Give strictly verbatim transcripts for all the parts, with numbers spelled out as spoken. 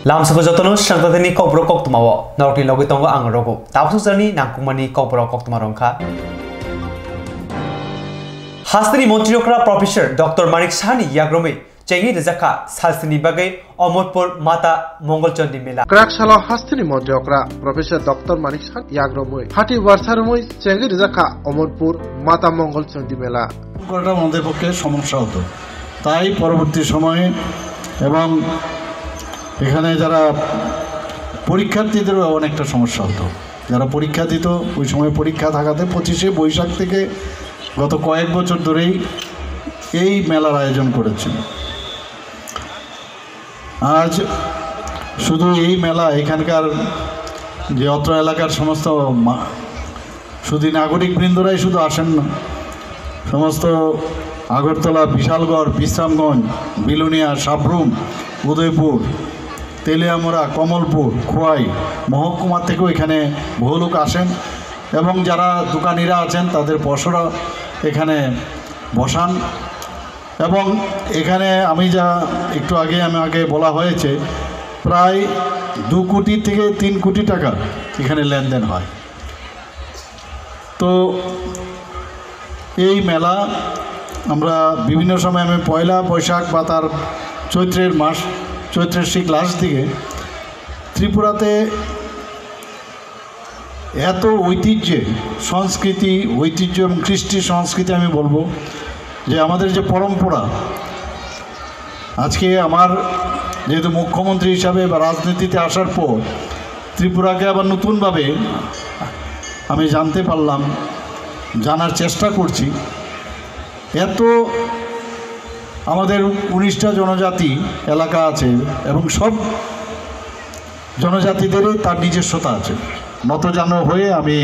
Lamsoko jotono swrangtatini kokborok koktwmao norokni logwi tongo ang Rogo. Tabuk swkjani nangkukmani kokborok koktwma rwngkha. Hasteni montri okra Professor Doctor Manik Sahani yagromwi chengwi rijak kha salsini bagwi Omorpur Mata Mongolchondri Mela. Kwrak salo hasteni montri okra Professor Doctor Manik Sahani yagromwi hati warsa romwi chengwi rijak kha Omorpur Mata Mongolchondri Mela. করাটা আমাদের পক্ষে সমস্যা হতো। তাই পরবর্তী সময়ে এবং এখানে যারা পরীক্ষার্থীদেরও অনেকটা সমস্যা হতো। যারা পরীক্ষা দিত, ওই সময় পরীক্ষা থাকাতে পঁচিশে বৈশাখ থেকে গত কয়েক বছর ধরেই এই মেলার আয়োজন করেছিল। আজ শুধু এই মেলা, এখানকার যে অত্র এলাকার সমস্ত মা-, শুধু নাগরিক বৃন্দরাই শুধু আসেন না, সমস্ত আগরতলা, বিশালগড়, বিশ্রামগঞ্জ, বিলোনিয়া, সাব্রুম, উদয়পুর, তেলিয়ামুড়া, কমলপুর, খোয়াই মহকুমা থেকেও এখানে বহু লোক আসেন এবং যারা দোকানিরা আছেন তাদের পশরা এখানে বসান। এবং এখানে আমি যা একটু আগে আমাকে বলা হয়েছে, প্রায় দু কোটি থেকে তিন কোটি টাকা এখানে লেনদেন হয়। তো এই মেলা আমরা বিভিন্ন সময়, আমি পয়লা বৈশাখ বা তার চৈত্রের মাস, চৈত্রের ঠিক লাস্ট দিকে ত্রিপুরাতে এত ঐতিহ্যে, সংস্কৃতি, ঐতিহ্য এবং কৃষ্টি সংস্কৃতি আমি বলবো যে আমাদের যে পরম্পরা, আজকে আমার যেহেতু মুখ্যমন্ত্রী হিসাবে বা রাজনীতিতে আসার পর ত্রিপুরাকে আবার নতুনভাবে আমি জানতে পারলাম, জানার চেষ্টা করছি। এত আমাদের উনিশটা জনজাতি এলাকা আছে এবং সব জনজাতিদেরই তার নিজস্বতা আছে। নতজানু হয়ে আমি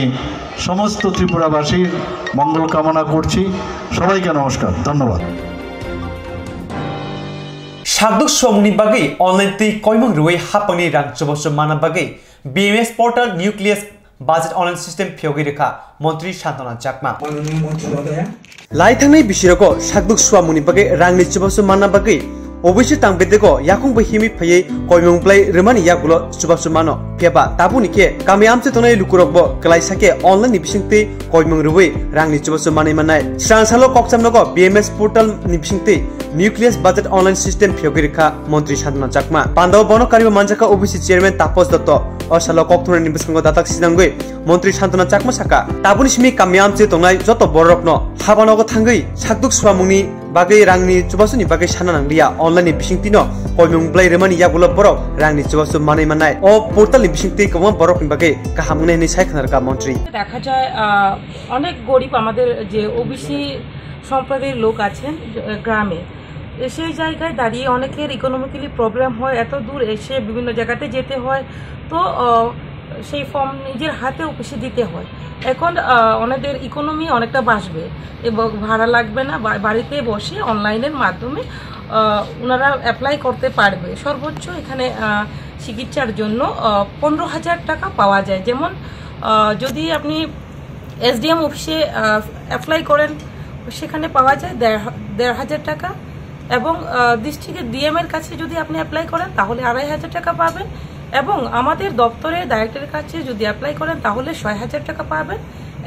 সমস্ত ত্রিপুরাবাসীর মঙ্গল কামনা করছি। সবাইকে নমস্কার, ধন্যবাদ। Sakduk swamungni bagwi online twi koimung rwui hapangni rang chubachu mana bagwi B M S portal Nucleus budget online system phiyogwi rwkha Montri Santana Chakma. Lai thangnai bisirogo sakduk swamungni bagwi rangni chubachu manna bagwi O B C tang bedego yakung bai himwi phaiwi koimung bwlai rwmani yagulo chubachu mano. Phiya ba tabukni khe kami amchai tongnai lukurokbo kwlaisa khe online ni bisingtwi koimung rwui rangni chubachu manwi mannai. Swrang salo kokchamnogo B M S portal ni bisingtwi Nucleus budget online system phiyogwi rwkha Montri Santana Chakma. Pandao bono kariwi manjakha O B C chairman Taposh Dotto. O salo kokthumnaini bwskango datak sinangwi Montri Santana Chakma sakha, tabukni simi kami amchai tongnai joto bororokno habanogo thangwi sakduk swamungni bagwi rangni chubasuni bagwi sana nangliya, online ni bisingtwino koimung bwlai rwmani yagulo borok rangni chubachu manwi mannai. O portal ni bisingtwi kwbangma borokni bagwi kaham wngnai hwnwi sai khna rwkha Montri. দেখা যায়, আহ, অনেক গরিব আমাদের যে ওবিসি সম্প্রদায়ের লোক আছেন, আহ, গ্রামে, সেই জায়গায় দাঁড়িয়ে অনেকের ইকোনমিক্যালি প্রবলেম হয়, এত দূর এসে বিভিন্ন জায়গাতে যেতে হয়, তো, আহ, সেই ফর্ম নিজের হাতে অফিসে দিতে হয়। এখন, আহ, ওনাদের ইকোনমি অনেকটা বাঁচবে এবং ভাড়া লাগবে না, বা-, বাড়িতে বসে অনলাইনের মাধ্যমে, আহ, ওনারা অ্যাপ্লাই করতে পারবে। সর্বোচ্চ এখানে, আহ, চিকিৎসার জন্য, আহ, পনেরো হাজার টাকা পাওয়া যায়। যেমন, আহ, যদি আপনি এসডিএম অফিসে, আহ, অ্যাপ্লাই করেন, সেখানে পাওয়া যায় দেড় হা-, দেড় হাজার টাকা। এবং, আহ, ডিস্ট্রিক্টের ডিএম এর কাছে যদি আপনি অ্যাপ্লাই করেন, তাহলে আড়াই হাজার টাকা পাবেন। এবং আমাদের দপ্তরে ডাইরেক্টরের কাছে যদি অ্যাপ্লাই করেন, তাহলে ছয় হাজার টাকা পাবেন।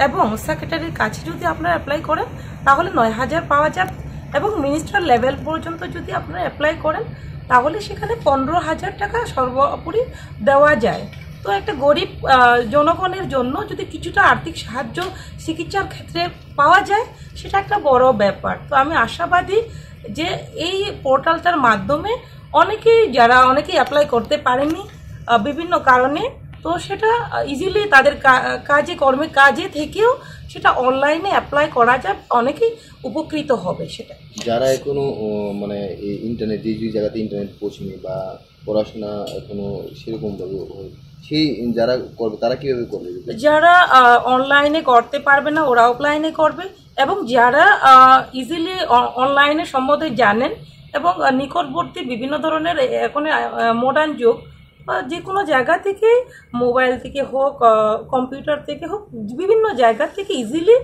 এবং সেক্রেটারির কাছে যদি আপনারা অ্যাপ্লাই করেন, তাহলে নয় হাজার পাওয়া যাবে। এবং মিনিস্টার লেভেল পর্যন্ত যদি আপনারা অ্যাপ্লাই করেন, তাহলে সেখানে পনেরো হাজার টাকা সর্বোপরি দেওয়া যায়। তো একটা গরিব, আহ, জনগণের জন্য যদি কিছুটা আর্থিক সাহায্য চিকিৎসার ক্ষেত্রে পাওয়া যায়, সেটা একটা বড় ব্যাপার। তো আমি আশাবাদী যে এই পোর্টালটার মাধ্যমে অনেকেই, যারা অনেকেই অ্যাপ্লাই করতে পারেনি, আহ, বিভিন্ন কারণে, তো সেটা, আহ, ইজিলি তাদের কা-, কাজে কর্মে কাজে থেকেও সেটা অনলাইনে অ্যাপ্লাই করা যায়, অনেকেই উপকৃত হবে সেটা। যারা এখনো, ও, মানে, এই ইন্টারনেট, যে যে জায়গাতে ইন্টারনেট পৌঁছেনি বা পড়াশোনা এখনো সেরকম ভাবে হয়, সেই যারা করবে, তারা কিভাবে করবে? যারা, আহ, অনলাইনে করতে পারবে না, ওরা অফলাইনে করবে, এবং যারা, আহ, ইজিলি অ-, অনলাইনের সম্বন্ধে জানেন এবং, আহ, নিকটবর্তী বিভিন্ন ধরনের এ-, এখন, আহ, মডার্ন যুগ, আহ, যে কোনো জায়গা থেকে, মোবাইল থেকে হোক, আহ, কম্পিউটার থেকে হোক, বিভিন্ন জায়গা থেকে ইজিলি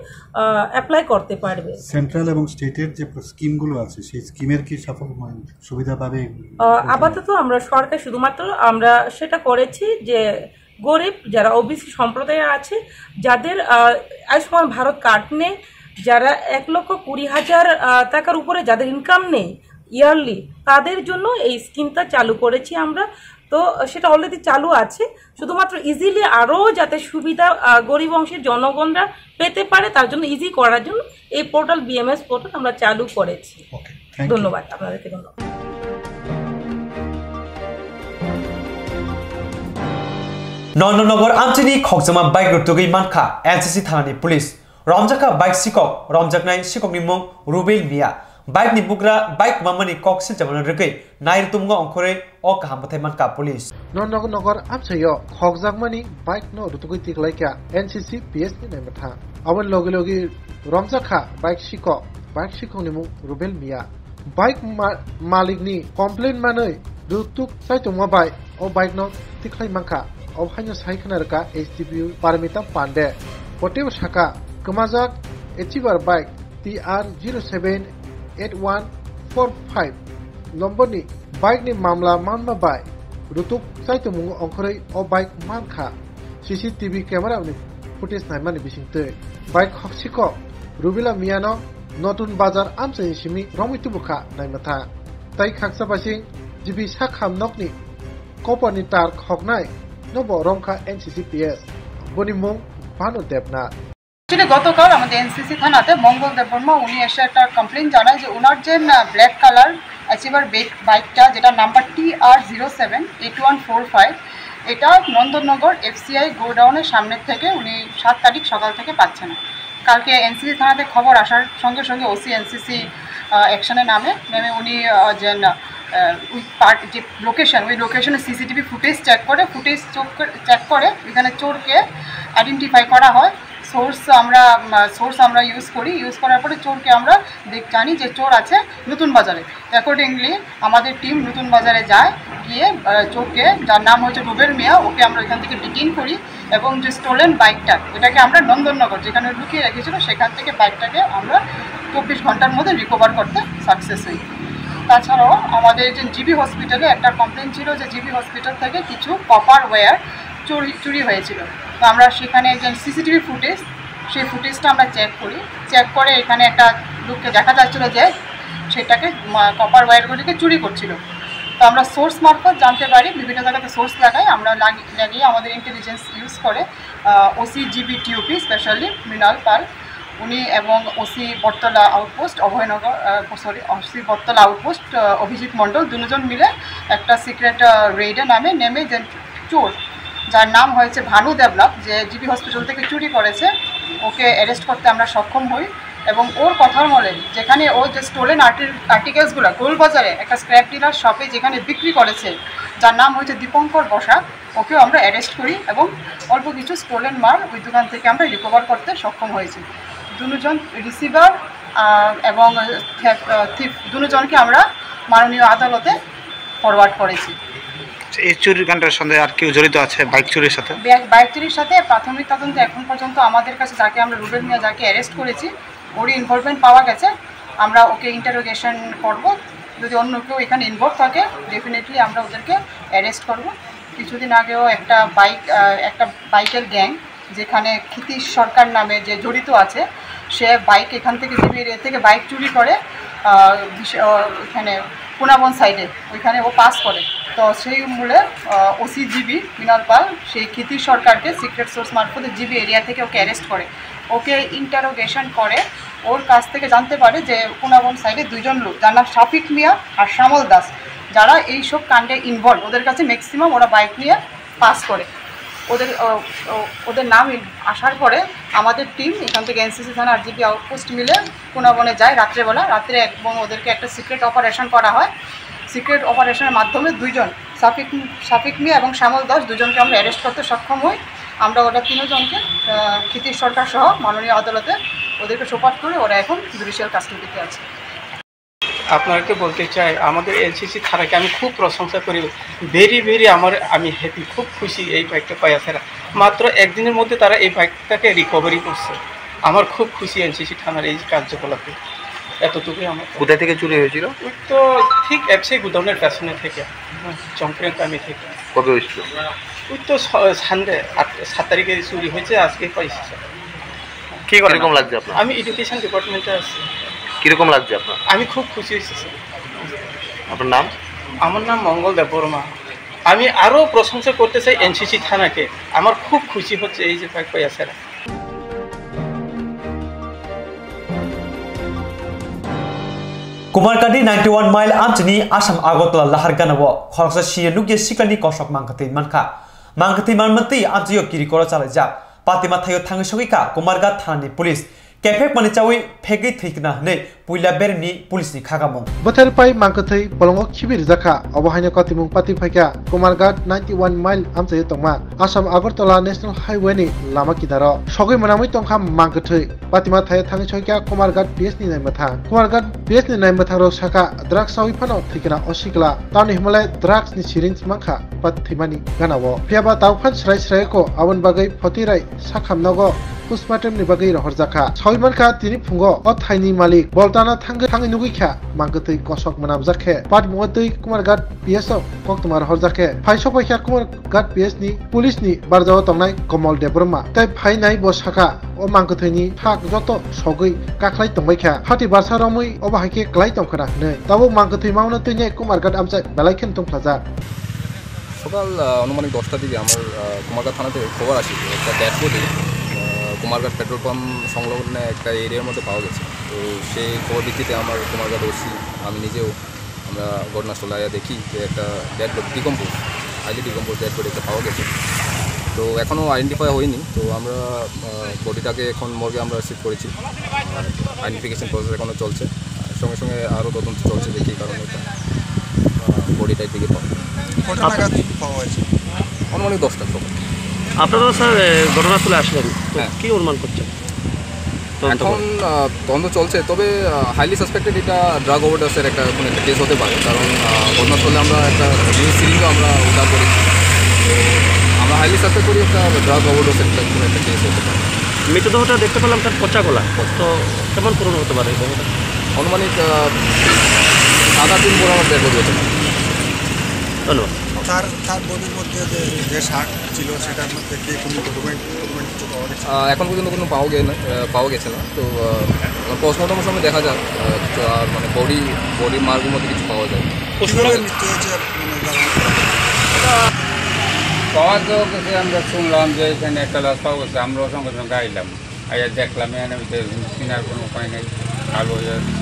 অ্যাপ্লাই করতে পারবে। সেন্ট্রাল এবং স্টেটের যে স্কিমগুলো আছে, সেই স্কিমের কি সাফল্য, মানে, সুবিধা পাবে? আহ, আপাতত আমরা সরকার শুধুমাত্র আমরা সেটা করেছি যে গরিব যারা ওবিসি সম্প্রদায় আছে, যাদের আহ, আয়ুষ্মান ভারত কার্ড নেই, যারা এক লক্ষ কুড়ি হাজার আহ, টাকার উপরে যাদের ইনকাম নেই ইয়ারলি, তাদের জন্য এই স্কিমটা চালু করেছি আমরা। তো সেটা অলরেডি চালু আছে, শুধুমাত্র ইজিলি আরও যাতে সুবিধা আহ, গরিব অংশের জনগণরা পেতে পারে, তার জন্য ইজি করার জন্য এই পোর্টাল, বিএমএস পোর্টাল আমরা চালু করেছি। ওকে, থ্যাংক ইউ। ধন্যবাদ, আপনাদেরকে ধন্যবাদ। Nondonogor amchaini khokjama bike rwtugwi mankha N C C thanani police. Romjakha bike sikok, romjaknai sikokni mung Rubel Mia. Bike ni bugra bike mamani kok silchamano rwgwi nai rwtwmwngo ongkhorwi o kaham bwthai mankha police. Nondonogor amchaio khokjakmani bike no rwtugwi tiklaikha N C C P S ni naimathang. Aboni logi logi romjakha bike sikok, bike sikokni mung Rubel Mia. Bike ma-, malikni complaint manwi rwtuk chaitongma bai o bike no tikhlai mankha. O haino sai khna rwkha S D P O Parmita Pande. Potebo saka kwmajak Achiever bike T R zero seven eight one four five nombor ni bike ni mamla manma bai rwtuk chaitongmung ongkhorwi o bike mankha. C C T V camera ni footage naimani bisingtwi bike khoksikok Rubila Miyano Notun Bazar amchaini simi romwi tubukha naimathang. Tai khaksa basing G B sakham nokni koporni tar khoknai nobo romkha N C C P S. Boni mung Bhanu Debnath. Actually গতকাল আমাদের এনসিসি থানাতে মঙ্গল দেববর্মা, উনি এসে একটা কমপ্লেন জানায় যে ওনার যে black colour achiever বাইকটা, যেটা number T R zero seven eight one four five, এটা নন্দননগর এফসিআই গোডাউনের সামনের থেকে উনি সাত তারিখ সকাল থেকে পাচ্ছে না। কালকে এনসিসি থানাতে খবর আসার সঙ্গে সঙ্গে ওসি এনসিসি অ্যাকশনে নামে, নেমে উনি আহ, যে আহ, ওই পার্ট, যে লোকেশন, ওই লোকেশনের সিসিটিভি ফুটেজ চেক করে, ফুটেজ চেক করে ওইখানে চোরকে আইডেন্টিফাই করা হয়। সোর্স আমরা সোর্স আমরা ইউজ করি, ইউজ করার পরে চোরকে আমরা দেখ জানি যে চোর আছে নতুন বাজারে। অ্যাকর্ডিংলি আমাদের টিম নতুন বাজারে যায়, গিয়ে আহ, চোরকে, যার নাম হচ্ছে রুবেল মিয়া, ওকে আমরা ওইখান থেকে ডিটেইন করি এবং যে স্টোলেন বাইকটা, ওটাকে আমরা নন্দননগর, যেখানে লুকিয়ে রেখেছিল, সেখান থেকে বাইকটাকে আমরা চব্বিশ ঘন্টার মধ্যে রিকভার করতে সাকসেস হই। তাছাড়াও আমাদের যে জিবি হসপিটালে একটা কমপ্লেন ছিল যে জিবি হসপিটাল থেকে কিছু কপার ওয়্যার চুরি চুরি হয়েছিল। তো আমরা সেখানে যে সিসিটিভি ফুটেজ, সেই ফুটেজটা আমরা চেক করি। চেক করে এখানে একটা লোককে দেখা যাচ্ছিল যে সেটাকে কপার ওয়্যারগুলিকে চুরি করছিল। তো আমরা সোর্স মারফত জানতে পারি, বিভিন্ন জায়গাতে সোর্স লাগাই আমরা, লাগি- লাগিয়ে আমাদের ইন্টেলিজেন্স ইউজ করে OC GB TOP, specially Mrinal Pal, উনি এবং OC Battala outpost Abhaynagar, sorry, OC Battala outpost Abhijit Mondal, দুজন মিলে একটা সিক্রেট রেইডে নামে, নেমে যে চোর, যার নাম হয়েছে ভানু দেবনাথ, যে জিবি হসপিটাল থেকে চুরি করেছে, ওকে অ্যারেস্ট করতে আমরা সক্ষম হই। এবং ওর কথার মতে, যেখানে ও যে স্টোলেন আর্টিকেলসগুলো গোলবাজারে একটা স্ক্র্যাপ ডিলার শপে যেখানে বিক্রি করেছে, যার নাম হচ্ছে দীপঙ্কর বসাক, ওকেও আমরা অ্যারেস্ট করি এবং অল্প কিছু স্টোলেন মাল ওই দোকান থেকে আমরা রিকভার করতে সক্ষম হয়েছি। দুজন রিসিভার এবং থিফ, দুজনকে আমরা মাননীয় আদালতে ফরওয়ার্ড করেছি। এই চুরির কাণ্ডের সঙ্গে আর কেউ জড়িত আছে বাইক চুরির সাথে? ব্যাগ- বাইক চুরির সাথে প্রাথমিক তদন্তে এখন পর্যন্ত আমাদের কাছে যাকে আমরা রুবেল মিয়া, যাকে অ্যারেস্ট করেছি, ওরই ইনভলভমেন্ট পাওয়া গেছে। আমরা ওকে ইন্টারোগেশন করব। যদি অন্য কেউ এখানে ইনভলভ থাকে, ডেফিনেটলি আমরা ওদেরকে অ্যারেস্ট করব। কিছুদিন আগেও একটা বাইক আহ, একটা বাইকের গ্যাং, যেখানে ক্ষিতীশ সরকার নামে যে জড়িত আছে, সে বাইক এখান থেকে, জিবি এরিয়া থেকে বাইক চুরি করে আহ, বিশ- আহ, এখানে পুনাবন সাইডে, ওইখানে ও পাস করে। তো সেই মূলে ওসি জিবি মৃণাল পাল সেই ক্ষিতীশ সরকারকে সিক্রেট সোর্স মারফতে জিবি এরিয়া থেকে ওকে অ্যারেস্ট করে, ওকে ইন্টারোগেশন করে। ওর কাছ থেকে জানতে পারে যে পুনাবন সাইডে দুইজন লোক, যার নাম শাফিক মিয়া আর শ্যামল দাস, যারা এই সব কাণ্ডে ইনভলভ, ওদের কাছে ম্যাক্সিমাম ওরা বাইক নিয়ে পাস করে। ওদের আহ, ও- ওদের নাম ইন- আসার পরে আমাদের টিম এখান থেকে এনসিসি থানা আর জিবি আউটপোস্ট মিলে পুনাবনে যায় রাত্রেবেলা। রাত্রে এবং ওদেরকে একটা সিক্রেট অপারেশন করা হয়। সিক্রেট অপারেশনের মাধ্যমে দুইজন, শাফিক শাফিক মিয়া এবং শ্যামল দাস, দুজনকে আমরা অ্যারেস্ট করতে সক্ষম হই। আমরা ওরা তিনজনকে আহ, ক্ষিতীশ সরকার সহ মাননীয় আদালতে ওদেরকে সোপর্দ করে ওরা এখন জুডিশিয়াল কাস্টডিতে আছে। আপনাকে বলতে চাই, আমাদের এনসিসি থানাকে আমি খুব প্রশংসা করি। ভেরি ভেরি আমার, আমি হ্যাপি, খুব খুশি এই বাইকটা পাইয়া ছাড়া। মাত্র একদিনের মধ্যে তারা এই বাইকটাকে রিকভারি করছে। আমার খুব খুশি এনসিসি থানার এই কার্যকলাপে। এতটুকুই আমার। কোথা থেকে চুরি হয়েছিল? ওই তো ঠিক এফসি গুডাউনের পেছনে থেকে, হ্যাঁ, চংক্রিয়ান কামি থেকে। কবে হয়েছিল? ওই তো স-, সানডে, আট, সাত তারিখে চুরি হয়েছে, আজকে পাইছি, স্যার। কি করেন কিরকম আপনি? লাগছে আপনার? আমি এডুকেশন ডিপার্টমেন্টে আছি। কিরকম লাগছে আপনার? আমি খুব খুশি হয়েছি, স্যার। আপনার নাম? আমার নাম মঙ্গল দেববর্মা। আমি আরও প্রশংসা করতে চাই এনসিসি থানাকে। আমার খুব খুশি হচ্ছে এই যে কয়েক পয়সা ছাড়া। Kumarghat ni ninety one mile amchini Assam Agartala lahar gana o khoroksa siya nukya siklani kosok mangkatwi mankha. Mangkatwi manmantwi amchaio kiri koro chalaijak. Patima thaio thangwi sogwi kha Kumarghat thanani police. Kephek mani chawi phegwi thwikna hwnwi puila beremni police ni khakamung. Bwthar pai mangkatwi bolongo khibi rijak kha. Obo haino katimung pati phaikha Kumarghat ninety one mile amchaio tongma Assam Agartala National Highway ni lama kinaro. Sogwi mwnamwi tongkha mangkatwi. Patima thaio thangwi sogwi kha Kumarghat P S ni naimwthang. Kumarghat P S ni naimwthang rok sakha drugs chawi phano thwikna o sikla. Tamni hwnmale drugs ni syringe mankha pat thwimani gana o. Phiya ba tabuk phan srai srai ko aboni bagwi photirai sakham nogo postmortem ni bagwi rohorjakha. Sawi mankha tini phungo o thaini malik boltana thangwi thangwi nugwi kha mangkatwi kosok mwnamjak khe pat mungwi twi Kumarghat P S o koktwma rohorjak khe phai sokbai kha Kumarghat P S ni police ni barjao tongnai Komol Debbarma. Tai phainai bo sakha o mangkatwi ni thak joto sogwi kakhlai tongbai kha. Hati barsa romwi obo hai khe klai tongkhwna hwnwi. Tabuk mangkatwi mauno twi ne Kumarghat amchai belai khe tongphlajak. সকাল, আহ, আনুমানিক দশটার দিকে আমার, আহ, কুমারঘাট থানা থেকে খবর আসে যে একটা ডেড বডি, আহ, কুমারঘাট পেট্রোল পাম্প সংলগ্ন একটা এরিয়ার মধ্যে পাওয়া গেছে। তো সেই খবর ভিত্তিতে আমার কুমারঘাট ওসি, আমি নিজেও আমরা ঘটনাস্থলে আয়া দেখি যে একটা dead body, decompose, highly decompose dead body একটা পাওয়া গেছে। তো এখনও আইডেন্টিফাই হয়নি। তো আমরা, আহ, বডিটাকে এখন মর্গে আমরা শিফট করেছি। আইডেন্টিফিকেশন প্রসেস এখনও চলছে। সঙ্গে সঙ্গে আরও তদন্ত চলছে যে কী কারণে এটা, আহ, বডিটা এদিকে পাওয়া। কটা নাগাদ পাওয়া হয়েছে? আনুমানিক দশটার সময়। আপনারা, স্যার, এ, ঘটনাস্থলে আসলেন, তো হ্যাঁ। কী অনুমান করছেন? তদন্ত এখন, করে। আহ, তদন্ত চলছে, তবে, আহ, হাইলি সাসপেক্টেড এটা ড্রাগ ওভারডোজের একটা, কোনো একটা কেস হতে পারে, কারণ, আহ, ঘটনাস্থলে আমরা একটা ইউজ সিরিঞ্জও আমরা উদ্ধার করেছি। তো আমরা হাইলি সাসপেক্ট করি একটা ড্রাগ ওভারডোজের একটা, কোনো একটা কেস হতে পারে। মৃতদেহটা দেখতে পেলাম, স্যার, পচা গলা। তো কেমন পুরনো হতে পারে এই দেহটা? আনুমানিক, আহ, সাত আট দিন পুরনো ডেড বডি হতে পারে। ধন্যবাদ। তার, তার বডির মধ্যে যে, যে শার্ট ছিল, সেটার মধ্যে কি কোনো ডকুমেন্ট, ডকুমেন্ট কিছু পাওয়া গেছে? আহ, এখন পর্যন্ত কোনো পাওয়া গেছে না, আহ, পাওয়া গেছে না। তো, আহ, পোস্টমর্টমের সময় দেখা যাক, আহ, তো আর মানে বডি, বডি মার্কের মধ্যে কিছু পাওয়া যায়। কিভাবে মৃত্যু হয়েছে আপনার ধারণা? পাওয়া তো গেছে, আমরা শুনলাম যে এখানে একটা লাশ পাওয়া গেছে, আমরাও সঙ্গে সঙ্গে আইলাম, আইয়া দেখলাম এখানে ওই যে চিনার কোনো উপায় নেই, কালো হয়ে আছে।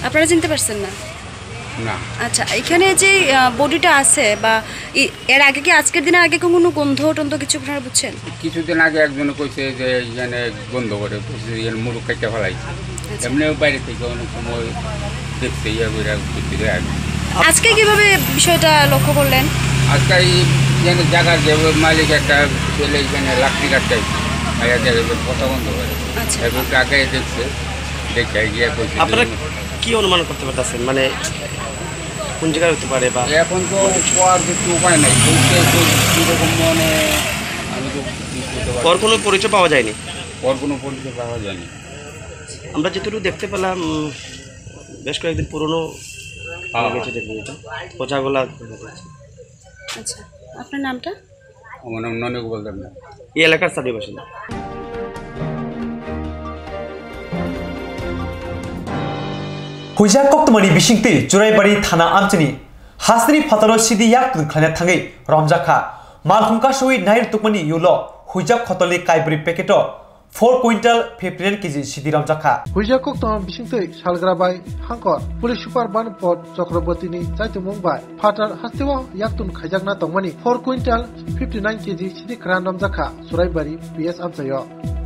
আপনারা চিনতে পারছেন না? না। আচ্ছা, এখানে যে, আহ, বডিটা আছে বা ই-, এর আগে কি, আজকের দিনের আগে কোনো গন্ধ টন্ধ কিছু আপনারা বুঝছেন? কিছুদিন আগে একজনে কইছে যে এখানে গন্ধ করে, কইছে যে এখানে মুরগ কাইটা ফেলাইছে। আচ্ছা। এমনিও বাইরে থেকে অনেক সময় দেখছে, ইয়ে করে ভিতরে আর কি। আজকে কিভাবে বিষয়টা লক্ষ্য করলেন? আজকে এই এখানে জায়গার যে মালিক একটা ছেলে এখানে লাকড়ি কাটতে আইছে, আইয়া দেখে যে পচা গন্ধ করে। আচ্ছা। এবং তাকে দেখছে, দেখে গিয়ে কইছে যে আপনারা কি অনুমান করতে পারতেছেন, মানে কোন জায়গায় হতে পারে বা এখন তো কোয়ার কিছু উপায় নাই, বলতে তো কীরকম মানে আমি তো কিছু করতে পারছি ওর না। কোনো পরিচয় পাওয়া যায়নি? ওর কোনো পরিচয় পাওয়া যায়নি। আমরা যতটুকু দেখতে পেলাম, উম, বেশ কয়েকদিন পুরনো হয়ে হ্যাঁ। গেছে দেখুন এটা। পচা গলা। আচ্ছা, আপনার নামটা? আমার নাম ননী গোপাল দেবনাথ। এই এলাকার স্থানীয় বাসিন্দা। Huijak koktwmani bisingtwi Churaibari thana amchini hasteni phataro sidi yak twn khlaina thangwi romjakha. Malkhung kasui nai rwtukmani yulo huijak khotolni kaibri packet-o four quintal fifty nine K G sidi romjakha. Huijak koktwma bisingtwi salgra bai hangkor police super Banupot Chakrabortini chaitumung bai phatar hasteo yaktun khaijakna tongmani four quintal fifty nine K G sidi kwran romjakha Churaibari P S amchaio.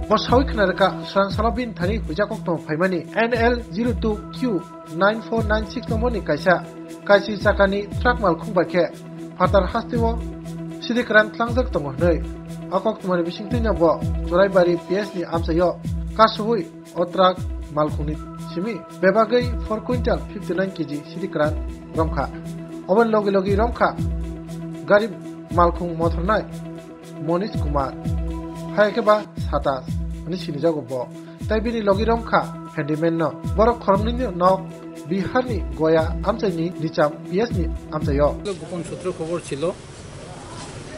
Bo sawi khna rwkha, swrang salo bini thani huijak koktwma phaimani N L zero two Q nine four nine six number ni kaisa kaisi chakani truck malkhung bai khe phatar hasteo sidi kwran tlangjak tongo hwnwi. A koktwmani bisingtwino bo Churaibari P S ni amchaio kasubui o truck malkhungni simi bebagwi four quintal fifty nine kg sidi kwran romkha. Oboni logi logi romkha gari malkhung mothornai Monish Kumar, hai khe ba Satas hwnwi sinijago bo. Tai bini logi romkha handyman no. Borok khoroknwini nok Bihar ni Goya amchaini Nicham P S ni amchaio. গোপন সূত্রে খবর ছিল,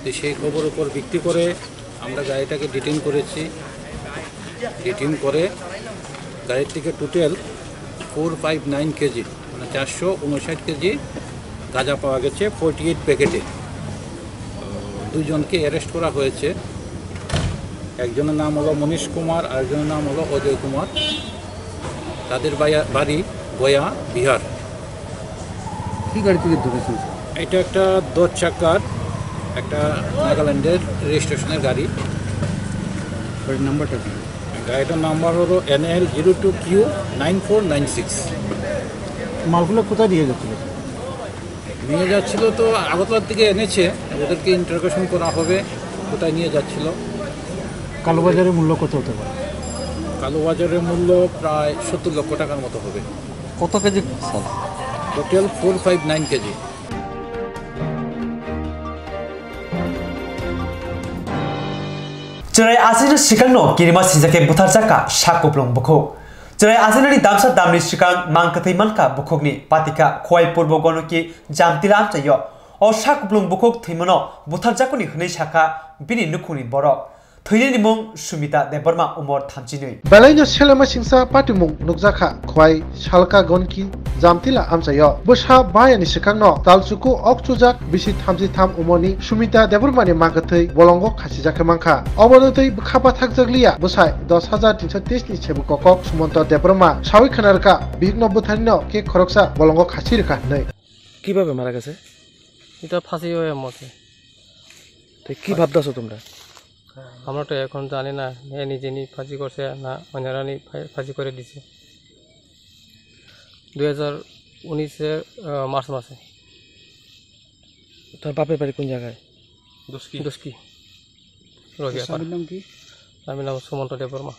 তো সেই খবর উপর ভিত্তি করে আমরা গাড়িটাকে ডিটেইন করেছি। ডিটেইন করে গাড়ির থেকে total four five nine KG, মানে চারশো উনষাট কেজি গাঁজা পাওয়া গেছে ফোর্টি এইট প্যাকেটে। তো দুইজনকে অ্যারেস্ট করা হয়েছে। একজনের নাম হলো মনীশ কুমার, আরেকজনের নাম হলো অজয় কুমার। তাদের বায়া-, বাড়ি গয়া, বিহার। কি গাড়ি থেকে ধরেছেন, স্যার? এটা একটা দশ চাকার, একটা নাগাল্যান্ডের রেজিস্ট্রেশনের গাড়ি। গাড়ির নাম্বারটা কি? গাড়িটার নাম্বার হলো N L zero two Q nine four nine six. মালগুলো কোথায় দিয়ে যাচ্ছিল? নিয়ে যাচ্ছিল তো আগরতলার দিকে এনেছে, ওদেরকে ইন্টারোগেশন করা হবে কোথায় নিয়ে যাচ্ছিল। কালোবাজারের মূল্য কত হতে পারে? কালোবাজারের মূল্য প্রায় সত্তর লক্ষ টাকার মতো হবে। কত KG, sir? Total four five nine KG. Chwrai aswkno swkangno kirima sijak khe butharjak kha sak kuplung bukhuk. Chwrai aswknani damsa damni swkang mang kwthwi mankha bukhukni patikha Khowai Purbo Gonoki Jamtila amchaio. O sak kuplung bukhuk thwimano butharjakuni hwnwi sakha bini nukhungni borok. Thwinini mung Sumita Debbarma, umor thamchinwi. Belaino selema singsa patimung nukjakha Khowai Salka Gonki Jamtila amchaio. Bwsa bayani swkangno talchuku okchujak bisi thamchi tham umorni Sumita Debbarmani makwthwi bolongo khachijak khe mankha. Obono twi bwkha bathakjak liya bwsai dos hajar tinso teis ni sebu kokok Sumonto Debbarma sawi khwnarwkha bihikno bwtharino khe khoroksa bolongo khachi rwkha hwnwi. কিভাবে মারা গেছে? এটা ফাঁসি হয়ে মরছে। তো কি ভাবতেছো তোমরা? আমরা তো এখন জানি না, এ নিজে নি ফাঁসি করছে না অন্যরা নি ফা-, ফাঁসি করে দিছে দুই হাজার উনিশের, আহ, মার্চ মাসে। তার বাপের বাড়ি কোন জায়গায়? দুস্কি। দুস্কি। রোগিয়াপাড়া। স্বামীর নাম কি? স্বামীর নাম সুমন্ত দেববর্মা।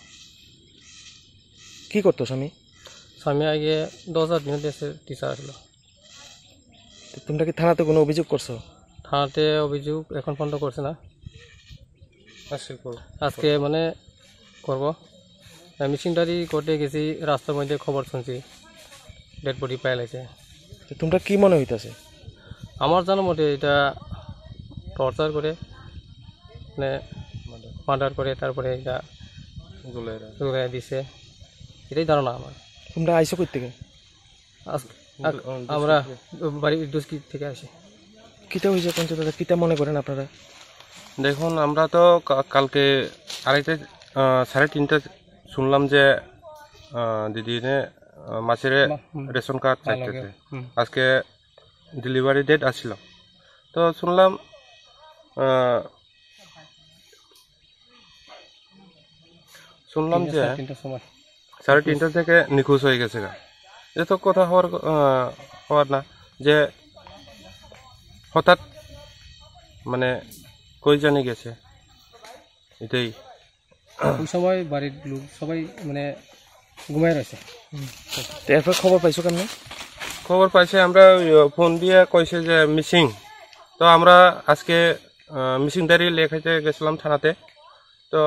কি করতো স্বামী? স্বামী আগে দশ হাজার দিনের দেশে টিচার ছিল। তো তোমরা কি থানাতে কোনো অভিযোগ করছো? থানাতে অভিযোগ এখন পর্যন্ত করছে না। আজকে করবো। আজকে মানে করব। মিসিং ডায়েরি করতে গেছি, রাস্তার মধ্যে খবর শুনছি ডেড বডি পাওয়া গেছে। তো তোমরা কি মনে হইতাছে? আমার জানা মতে এটা টর্চার করে, মানে মার্ডার করে, তারপরে এটা ঝুলাই রাখে। ঝুলাই দিছে, এটাই ধারণা আমার। তোমরা আইছো কই থেকে? আজ-, আ-, আমরা বাড়ি দুস্কি থেকে আসি। কিতা হয়েছে কোন দাদা, কিতা মনে করেন আপনারা? দেখুন, আমরা তো কা-, কালকে আড়াইটা, আহ, সাড়ে তিনটা শুনলাম যে, আহ, দিদিনে, আহ, মাছেরে মা-, হুম। রেশন কার্ড মা লগে। চাইতেছে। হুম। আজকে ডেলিভারি ডেট আসছিল। তো শুনলাম, আহ, শুনলাম তিনটা, যে সাড়ে তিনটার সময়। সাড়ে তিনটা থেকে নিখোঁজ হয়ে গেছে গা। এ তো কথা হওয়ার, আহ, হওয়ার না, যে হঠাৎ মানে কই জানি গেছে, এটাই। ওই সময় বাড়ির লোক সবাই মানে ঘুমায় রয়েছে। তো এরপর খবর পাইছো কেমনে? খবর পাইছে আমরা ওই, আহ, ফোন দিয়ে কইছে যে মিসিং। তো আমরা আজকে, আহ, মিসিং ডায়েরি লেখাইতে গেছিলাম থানাতে। তো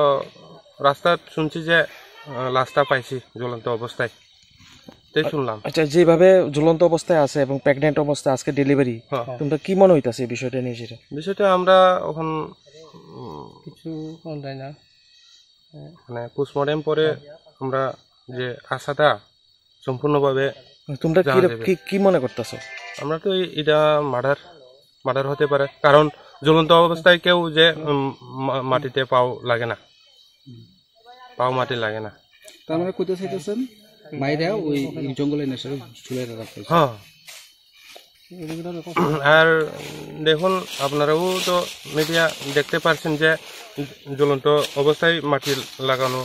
রাস্তাত শুনছি যে, আহ, লাশটা পাইছি জ্বলন্ত অবস্থায়। তাই শুনলাম। আচ্ছা, যেভাবে ঝুলন্ত অবস্থায় আছে এবং প্রেগন্যান্ট অবস্থায় আজকে ডেলিভারি, হ্যাঁ। তোমরা কি মনে হইতাছে এই বিষয়টা নিয়ে সেটা? বিষয়টা আমরা এখন, উম, কিছু বলা যায় না। মানে পোস্টমর্টেম পরে আমরা যে আশাটা সম্পূর্ণভাবে তোমরা কি জানা র-, যাবে। কি, কি মনে করতেছো? আমরা তো এই, এটা মার্ডার, মার্ডার হতে পারে, কারণ জ্বলন্ত অবস্থায় কেউ যে, উম, মা-, মাটিতে পাও লাগে না, পাও মাটি লাগে না। তার মানে কইতে চাইতেছেন মাইরা ওই জঙ্গলে নেশা ঝুলাই রাখা হয়েছে। হ্যাঁ। আর দেখুন, আপনারাও তো মিডিয়া দেখতে পারছেন যে জ্বলন্ত অবস্থায় মাটি লাগানো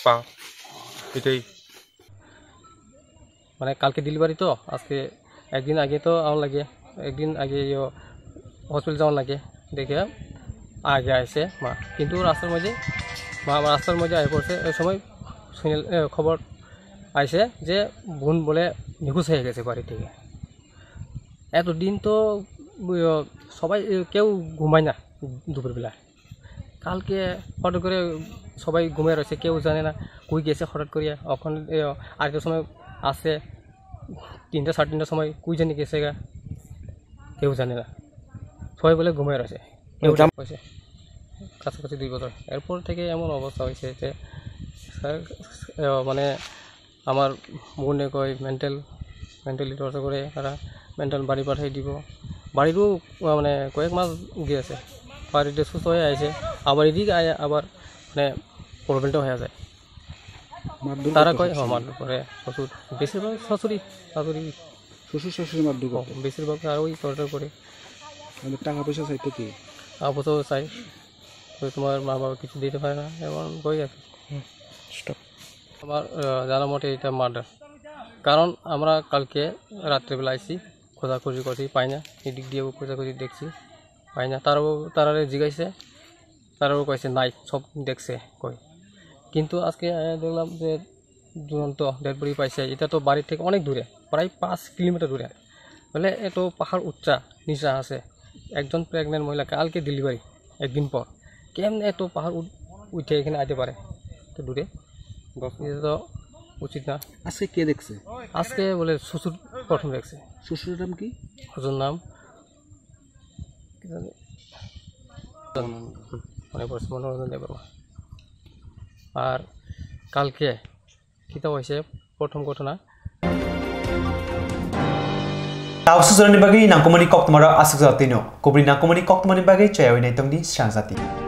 পা, এটাই। মানে কালকে ডেলিভারি তো, আজকে একদিন আগে তো আমার লাগে, একদিন আগে ইয়ো হসপিটাল যাওয়ার লাগে, দেখে আগে আইছে মা, কিন্তু রাস্তার মধ্যে মা আবার রাস্তার মধ্যে আয় পড়ছে। ওই সময় শুনে, এ, খবর আইছে যে বোন বলে নিখোঁজ হয়ে গেছে বাড়ি থেকে। এতদিন তো, উম, সবাই, এ, কেউ ঘুমায় না দুপুরবেলা। কালকে হঠাৎ করে সবাই ঘুমিয়ে রয়েছে, কেউ জানে না কই গেছে হঠাৎ করিয়া। এখন, এ, আরেকটা সময় আছে, তিনটা, সাড়ে তিনটার সময় কই জানি গেছে গা, কেউ জানে না। সবাই বলে ঘুমিয়ে রয়েছে, কেউ মানে জান- হয়েছে কাছাকাছি দুই বছর। এরপর থেকে এমন অবস্থা হয়েছে যে, স্যার, এ, মানে, আমার বোনে কয় মেন্টাল, মেন্টালি টর্চার করে, তারা মেন্টাল বাড়ি পাঠিয়ে দিব। বাড়িরও, আহ, মানে, কয়েক মাস গিয়েছে, বাড়িতে সুস্থ হয়ে আছে, আবার এদিকে আয়, আবার, মানে, প্রবলেমটা হয়ে যায়। মারধর তারা করতো কয়, হ্যাঁ, সবসময়? মারধর করে শ্বশুর, বেশিরভাগ শাশুড়ি, শাশুড়ি। শ্বশুর শাশুড়ি মারধর ও, করতো? বেশিরভাগ আর ওই টর্চার করে। মানে, টাকা পয়সা চাইতো কি? টাকা পয়সাও চাই, তো তোমার মা বাবা কিছু দিতে পারে না, এমন কই আর কি। হুম, স্টপ। আমার, আহ, জানা মতে এটা মার্ডার, কারণ আমরা কালকে রাত্রেবেলা আইছি, খোঁজাখুঁজি করছি, পাই না, এদিক দিয়েও খোঁজাখুঁজি দেখছি, পাই না। তারাও, তারারে জিজ্ঞাসে, তারাও কইছে নাই, সব দেখছে কই। কিন্তু আজকে, আহ, দেখলাম যে ঝুলন্ত ডেড বডি পাইছে। এটা তো বাড়ি থেকে অনেক দূরে, প্রায় পাঁচ কিলোমিটার দূরে। বলে এত পাহাড় উচ্চা নিচা আছে, একজন প্রেগনেন্ট মহিলা কালকে ডেলিভারি, একদিন পর, কেমনে এত পাহাড় উঠ-, উঠে এখানে আইতে পারে? তো দূরে, এটা তো উচিত না। আজকে কে দেখছে? আজকে বলে শ্বশুর প্রথম দেখছে। শ্বশুরের নাম কি? শ্বশুর নাম কি জানি? মনে পড়ছে, মনে পড়ছে, দেবো। আর কালকে কিতা হয়েছে প্রথম ঘটনা। Tausu jorani bagwi nangkukmani koktwmarok aswk jora twino, kubuni nangkukmani koktwmani bagwi chayawui naitokni srangjati.